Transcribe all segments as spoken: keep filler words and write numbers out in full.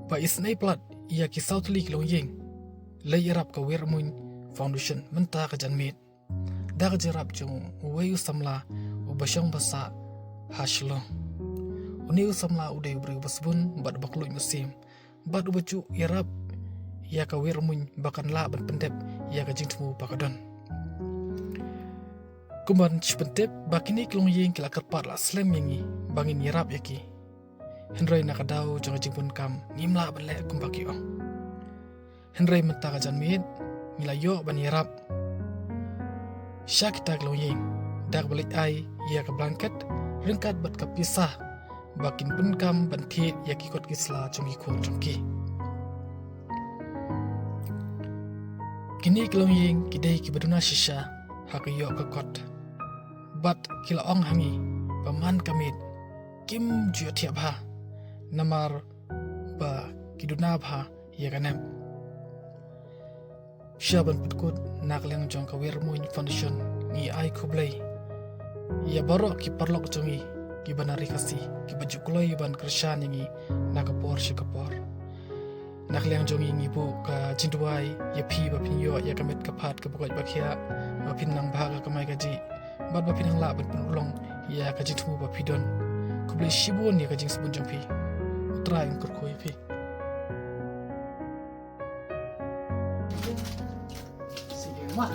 Ba isynei palat ïa ki saw tylli ki longïing, la ïarap ka Wiar Muiñ Foundation mynta ka janmiet da ka jingïarap jong uwei u samla uba shong basa ha Shillong. Une u samla u dei u briew ba sbun bad uba khlaiñ mynsiem bad uba ju ïarap ïa ka Wiar Muiñ ba kan lah ban pyndep ïa ka jingthmu ba ka don. Kumban shu pyntip ba kine ki longïing ki la kyrpad la slem ïa ngi ba ngin ïarap ïa ki. Hynrei na ka daw jong ka jingpynkam ngim lah ban leh kumba ki ong. Hynrei mynta ka janmiet ngi la ïoh ban ïarap sha kita ki longïing da kaba leit ai ïa ka blanket ryngkat bad ka pisa ba kin pynkam ban thied ïa ki kot ki sla jong ki khun jong ki. Kine ki longïing ki dei kiba duna shisha ha ka ïoh ka kot. Bad ki la ong ha ngi ba man ka miet kim ju ïohthiah bha namar ba ki duna bha ïa ka nep. Sha ban pynkut na ka liang jong ka Wiar Muiñ Foundation ngi ai khublei ïa baroh ki paralok jong ngi kiba na ri Khasi kiba ju kloi ban kyrshan ïa ngi na ka por sha ka por. Na ka liang jong ngi ngi buh ka jingduwai ïa phi ba phin ïoh ïa ka met ka phad kaba koit ba khiah, ba phin nang bha ka kamai kajih bad ba phin nang lah ban pynurlong ïa ka jingthmu ba phi don. Khublei shibun ïa ka jingsbun jong phi. U Trai un kyrkhu ïa phi. Ma.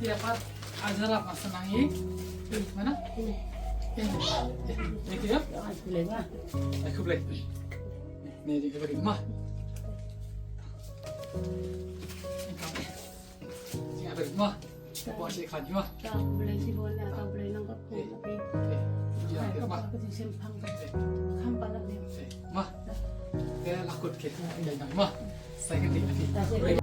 Dia pat ajar apa senangi? Mana? Ini ya? Aku boleh. Ini juga beri ma. Ini beri ma. Bos si khan ma. Ka boleh si bola atau boleh nangkap ko tapi. Ya, ma. Ka jingsim phang ka. Kham pala ni. Ma. Ke lakut ke. Ma. Saya kena.